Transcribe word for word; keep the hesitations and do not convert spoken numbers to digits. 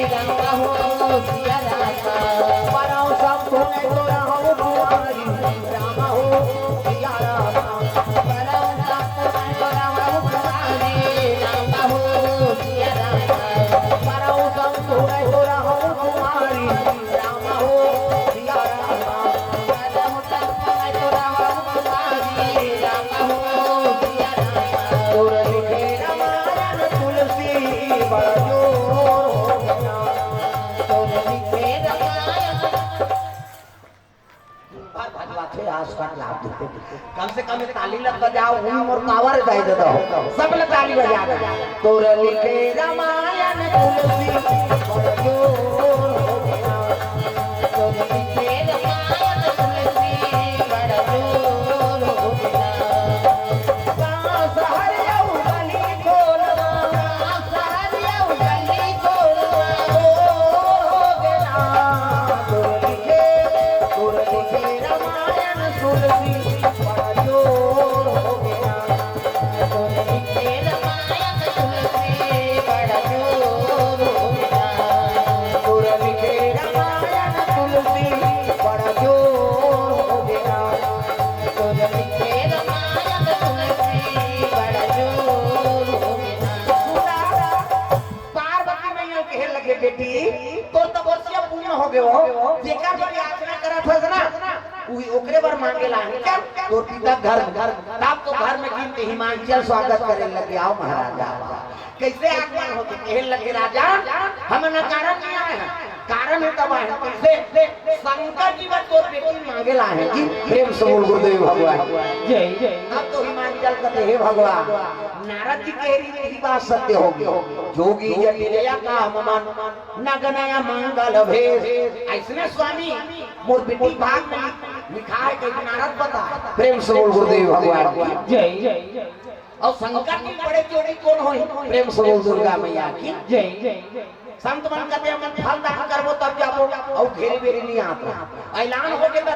राम हो सिया राम। परम संत होने तो रहु कुमारी। राम हो सिया राम। परम संत होने तो रहु कुमारी। राम हो सिया राम। परम संत होने तो रहु कुमारी। राम हो सिया राम। परम संत होने तो रहु कुमारी। राम हो सिया राम। तोर लिखे रामायण तुलसी बड़ जोर हो गया। तोर लिखे रामायण। भर भगवा थे आस कर लाभ देते। कम से कम ये ताली लग बजाओ, हुई मोर कावर जाए दे दो। सब लोग ताली बजा दो। तोर लिखे रामायण तुलसी बड़ जोर हो गया। तोर लिखे रामायण तुलसी बड़ जोर हो गया। पार्वती मैया कहे लगे, "बेटी, तोर तपस्या पूर्ण हो गयो हो, जेकर बर याचना करत हस ना, उही ओकरे बर मांगे ला है क्या? तोर पिता घर, घर, तब तो घर में गिनती हिमांचल स्वागत करे लगे, आओ महाराज, आओ।" कैसे आगमन होते? कहे लगे, "राजा, हम ना कारण नहीं आए हैं, कारण है तब आए हैं।" कैसे? "शंकर जी बर तोर बेटी मांगे ला है कि।" प्रेम से बोल गुरुदेव भगवान। जय। अब तो हिमांचल कहते, "हे भगवान, नारद जी कह रही थी बात सत्य होगी, जोगी जटिलया का हम मन नगनया मंगल भेष।" ऐसने स्वामी मोर बेटी भाग में लिखा है कि नारद बता। प्रेम से बोल गुरुदेव भगवान की। जय। और शंकर जी बड़े जोगी कौन होही? प्रेम से बोल दुर्गा मैया की। जय। संत मन कहते हैं, "हम फल दान करबो तब जाबो," और घेरी बेरी नहीं आता। ऐलान हो के